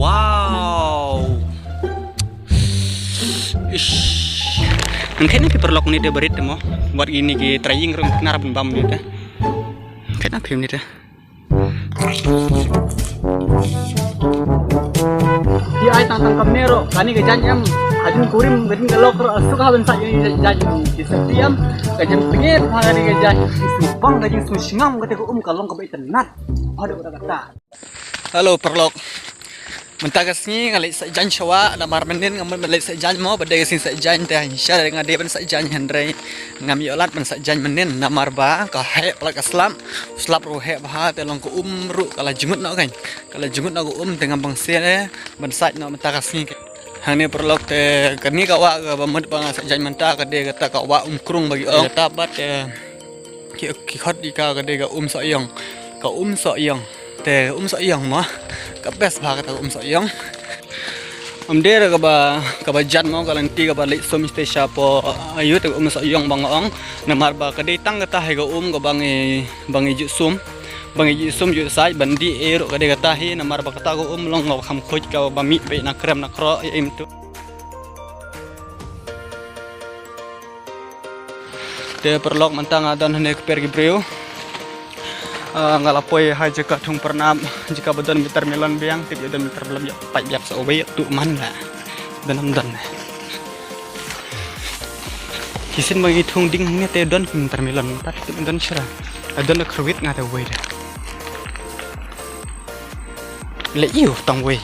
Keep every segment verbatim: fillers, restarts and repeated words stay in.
Wow. Ish. Ngan khet na phi paralok ni te barit te mo. Wat kine ki trying ruh ngan knar ban bam ni te. Ngan khet na phi ni te. Phi ai tang tang kamne ruh, kane ka jaiñ em. Hadien kurim, hadien ka lok ruh, suk ha ban sait kane ka jaiñ. Ki sait em, ka jaiñ pynget ha kane ka jaiñ. Ki sngewbang, ka jaiñ sngewsngam, kata ka um ka long kaba itynnat. Haduh katta katta. Hello paralok. Mynta ka sngi nga leit sait jaiñ sha wah, namar mynnin ngam mut ban leit sait jaiñ mo, ba dei ka sngi sait jaiñ te, shisha nga dei ban sait jaiñ hynrei ngam ïoh lad ban sait jaiñ mynnin namar ba ka heh palat ka slap, slap ruh heh bha te long ka um ruh ka la jngut noh kan. Ka la jngut noh ka um te ngam pang se ban sait noh mynta ka sngi. Hangne paralok te kane ka wah kaba mut ba nga sait jaiñ mynta ka dei kata ka wah Umkrung ba ki ong. Kata pat te ki, ki khot ïa ka ka dei ka Um Sohiong. Ka Um Sohiong. Te Um Sohiong mo. Ka best bha kata ka Um Sohiong. Ym dei re kaba, kaba jat mo, ka lynti kaba leit sum te shapoh aïu te ka Um Sohiong ba nga ong. Namar ba ka dei tang kata hi ka um kaba ngi, ba ngi ju sum. Ba ngi ju sum ju sait ban dih ei ruh ka dei kata hi namar ba kata ka um long kaba kham khuid kaba mih beit na krem na kroh ei em tu. Te paralok mynta nga don hangne kper ki briew. Ah, nga la poi ha jaka thung Pyrnap, jaka ba don meter melon biang, tip ïa don meter melon biang, pait biang sa uwei tu man la. Don am don. Ki sien ba ngi thung ding hangne te don meter melon, ta tip don shira. Don khruit nga te uwei da. Le ïu tang wei.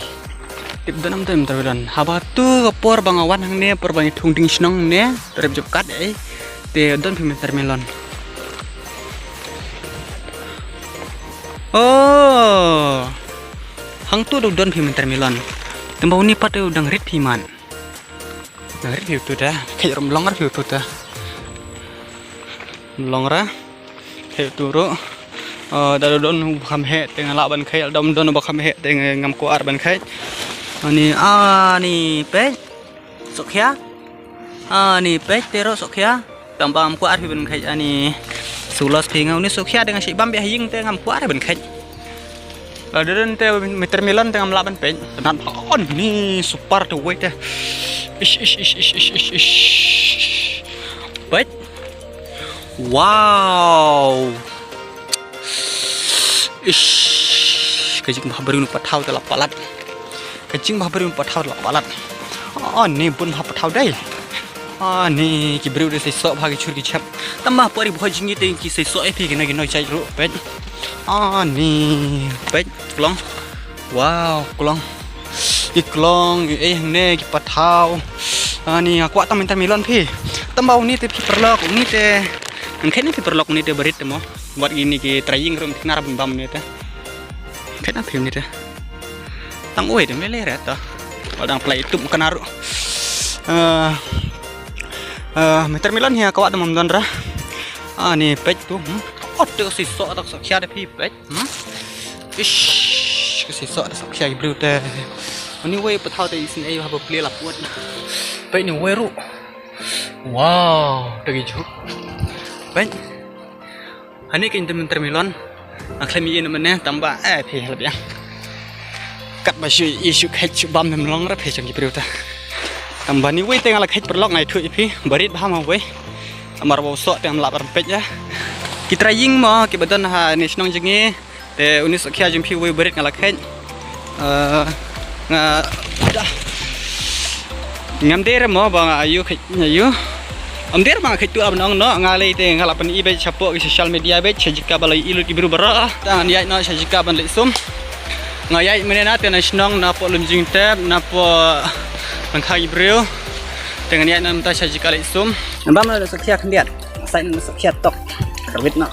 Tip don am don meter melon. Haba tu ka por ba nga wan hangne, por ba ngi thung ding shnong hangne, trep jop kat ei. Te don phi meter melon. Oh. Hangtu dang don phi meter melon. Tymba uni pat u dang rit phi man. Dang rit phi utu da. Kheit rum long ra phi utu da. Long ra. Kheit utu ruh. Eh, da don u ba kham heh te nga lah ban kheit, da don u ba kham heh te ngam kwah ar ban kheit. Ani, ani peit. Sukha. Ani peit te ruh sukha. Tang ba ngam kwah ar phi ban kheit ani. Sulos phi nga uni sukha da nga shim bam beh ha ïing te ngam kwah ar ban kheit. La dei te meter melon te ngam lah ban peit. Tang on ni super te wei te. Ish, ish, ish. Peit. Wow. Ish. Ka jingbhabriew na pathaw te la palat. Ka jingbhabriew na pathaw te la palat. Ani bun ha pathaw dei. Ani ki briew dei seisoh bha ki chur ki chep. Tang ba por i bhoi jingim te ki seisoh ei phi kino kino jait ruh peit. Ani peit klong. Wow klong. Ki klong ki ei hangne ki pathaw. Ani nga kwah tang meter melon phi. Tang ba uni te phi paralok uni te. Ngan khet na phi paralok uni te barit te mo. Wat kine ki trying ruh ngan knar ban bam uni te. Khet na phi uni te. Tang uwei te me lei re ta. Wat dang play tup knar ruh. Eh, eh, meter melon hi ka wah da mam don ra. Ani peit tu. Hmm. Ot te seisoh tak sukha da phi peit. Hmm. Ish, ka seisoh da sukha ki briew te. Ani wei pathaw te isn't ei haba plie la put. Peit ni wei ruh. Wow, te ki ju. Peit. Hani ka meter melon. Nga khlem ïa ïa mynne tang ba eh phi la biang. Kat ba shu ïa shu kheit shu bam ne mlong ra phi jong ki briew ta. Tang ba ni wei te nga la kheit paralok nga ïathuh ïa phi barit bha ma wei. Amar ba u soh te ngam lah ban peit ïa. Ki trying mo ki ba don ha ne shnong jong ngi. Te uni sukha jong phi wei barit nga la kheit. Eh, nga da. Ngam dei re mo ba nga ïa kheit ïa. Ym dei re ba nga kheit tu ab nong no nga lei te nga la pyni beit shapoh ki social media beit sha jaka ba la ïohi lut ki briew baroh. Te ngan ïaid noh sha jaka ban leit sum. Nga ïaid mynne na te na shnong na poh lum jingtep na poh lyngkha ki briew. Te ngan ïaid noh mynta sha jaka leit sum. Ngan bam noh sukha khyndiat. Sait noh sukha tok. Karbit noh.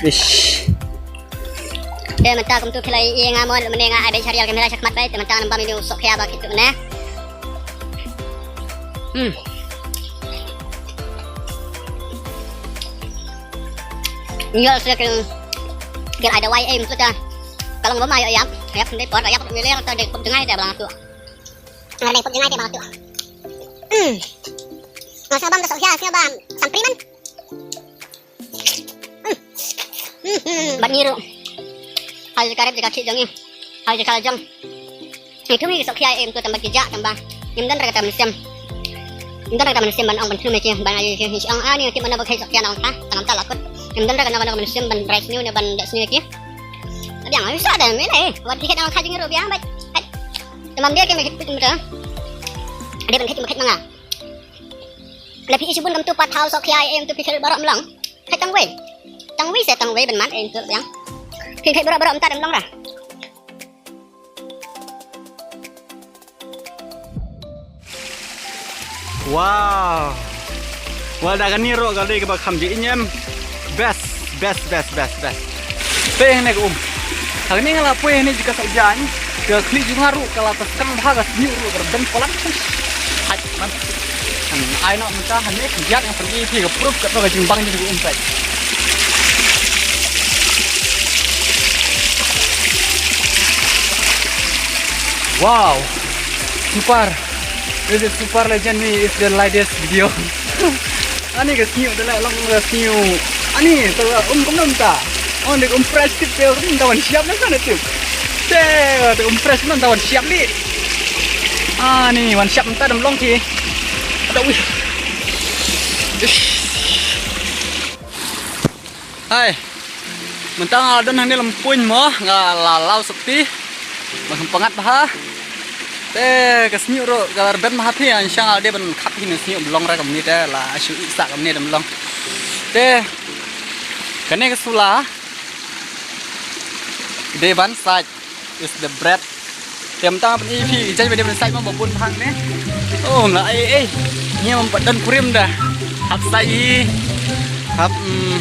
Ish. Te mynta kumtu phi la ïohi nga mon mynne nga ai beit sha rial kamera shakhmat beit te mynta ngan bam ïa u sohkhia ba kito mynne. Hmm. Ïoh sha kin kin ai dawai ei mynta. Ka long ba ma ïoh ïap ïap dei por ïap mynne ta dei pop jngai te ba lang tu. Nga dei pop jngai te ba lang tu. Hmm. Nga sa bam da sohkhia sa bam sampri man. Bad ngi ruh. Ha jaka rep jaka khih jong ngi. Ha jaka la jong. Ngi thung ngi ki sohkhia em tu tang ba ki jah tang ba. Ngim don re kata mynsiem. Ngim don re kata mynsiem ban ong ban thung me ki ban ai ki ong ani ki mana ba khie sohkhia na ong ta tang ta la kut. Ngim don re kata kata mynsiem ban rai sniew ne ban dek sniew ki. Biang ai sa da me le. Wat ki khet na ong kha jong ngi ruh biang bait. Bait. Tamam dia ki me khit pit me ta. Dia ban khit me khit ma nga. La phi i shibun kam tu pat hau sohkhia em tu phi khel baroh mlong. Khet tang wei. Tang wei se tang wei ban man em tu biang. Phi khel baroh baroh em ta dam long ra. Wow. Wal da kani ro ka dei kaba kham ji inyem. Best, best, best, best, best. Pe ne ka um. Hangne nga la poi hangne jaka sa jan. Ka khlieh jong nga ruh ka la ta skang bha ka sniew ruh ka rben palat. Hai man. Ai no mynta hangne ka jat nga pynïoh phi ka proof ka to ka jingbang jong ka um sai. Wow. Super. This is super legend ni is the latest video. Ani ka sniew da la long ka sniew. Ani to um kum nam ta. On de um fresh tip pe um da wan siap na sana tip. Te to um fresh nam da wan siap li. Ani wan siap ta dam long ki. Ada wih. Ish. Hai. Mynta nga la don hangne lem puin mo nga la law sopti. Ba kham pangat bha. Te ka sniew ruh ka rben bha phi an shang al de ban khap hi ne sniew blong ra kamni te la shu i sa kamni dam long. Te kane ka sula de ban sait. Is the bread. Te mynta nga pyni phi i jaiñ ba dei ban sait mo ba bun bha ne. Oh, la ei ei. Ngi mo ba don kurim da. Hap sait hi. Hap mm,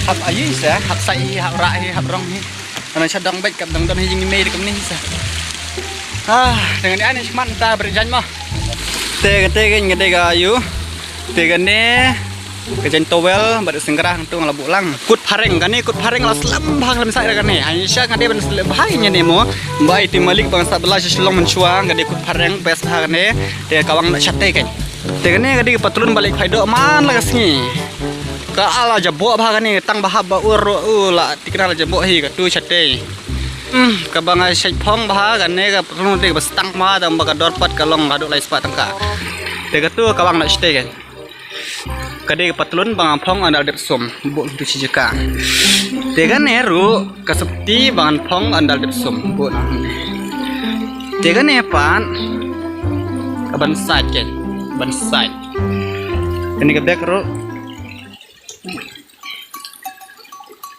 hap ayi sa, hap sait hi, hap rah hi, hap rong hi. Ana sha dong bait kap dong don hi jing mei kam ni sa. Ah, dengan ni ani shman ta ber jaiñ mo. Te te ngi de ga yu. Te ne ka jaiñ towel bad ka sengkra hangtu nga la buh lang. Kut phareng kane, kut phareng la slem bha lem sai kane. Hain sha kane ban slem bha ïa ne mo. Ba iti malik bang sa bela shi shlong mynshuwa kane kut phareng best bha kane. Te ka wang na shate kan. Te kane ka dei ka patlun ba leh phai doh man la ka sngi. Ka ala jaboh bha kane tang ba hap ba ur u la tikna la jaboh hi ka tu shate. Hmm, ka ba nga shait phong bha kane ka patlun te ka ba stang ma tang ba ka dor pat ka long ka doh lai spah tang ka. Te ka tu ka wang na shate kan. Ka dei ka patlun ba ngan phong ynda la dep sum buh tu shi jaka. Te kane ruh ka sopti ba ngan phong ynda la dep sum buh na. Te kane pat ka ban sait kan, ban sait. Kane ka bek ruh.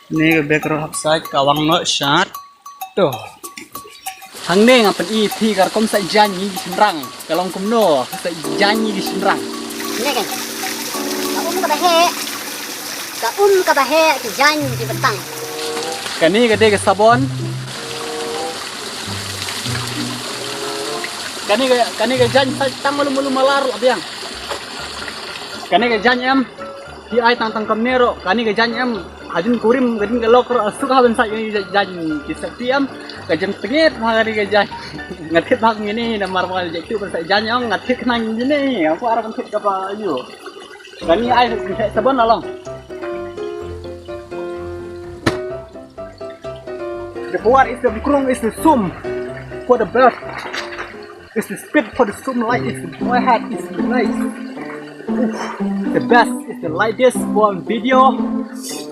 Kane ka bek ruh hap sait ka wang noh shat. To. Hangne nga pyni phi ka rukom sa jaiñ ïa ki shynrang. Ka long kumno sa jaiñ ïa ki shynrang. Ne kan. Ka um kaba heh. Ka um kaba heh ki jaiñ ki btang. Kane ka dei ka sabon. Kane ka kane ka jaiñ sa tang malu malu malar biang. Kane ka jaiñ em. Phi ai tang tang kamne ruh, kane ka jaiñ em, hadien kurim, hadien ka lok ruh, suk ha ban sait kane ka jaiñ, ki sait phi em, ka jaiñ tngit bha kane ka jaiñ. Nga thied bha kane namar ba ka jaiñ tu ban sait jaiñ em, nga thied khnang kane, nga kwah ban thied kaba ïoh. Kane ai sabon la long. The power is the krung is the sum for the best. It's the speed for the sum light, it's the boy heart, it's the nice. Oof, the best is the lightest one video.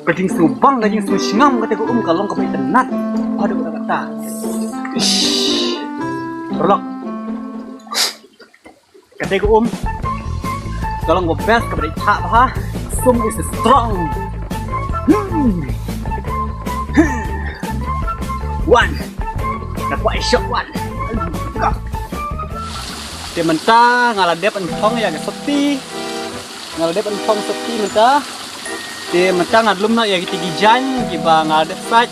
Ka jingsngewbang, ka jingsngewsngam, kata ka um ka long kaba itynnat. Aduh, kata kata. Ish. Paralok. Kata ka um ka long ba best, kaba dei thah bha. Sum is strong. Hmm. Hmm. One. Nga kwah shot one. Te mynta nga la dep yn phong ïa ka sopti. Nga la dep yn phong sopti mynta. Te mynta nga lum noh ïa kiti ki jaiñ kiba nga la dep sait.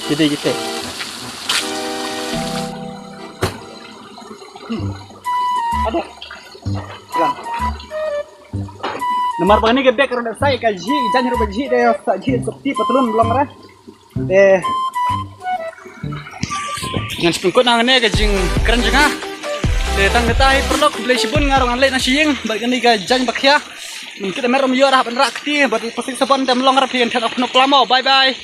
Kite kite. Hmm. Ada. Lang. Namar ba kane ka bek ruh da sait ka jhieh, jaiñ ruh ba jhieh, da sait jhieh sopti patlun long ra. Te ngan shu pynkut hangne ka jingkren jong nga. Te tang kata hi paralok, khublei shibun, nga ruh ngan leit na sha ïing bad kane ka jaiñ ba khia. Ym kit mer ym ïoh rah ban rah kti, bad pasik sabon dem long rah phi ïa than ok no plamo. Bye bye.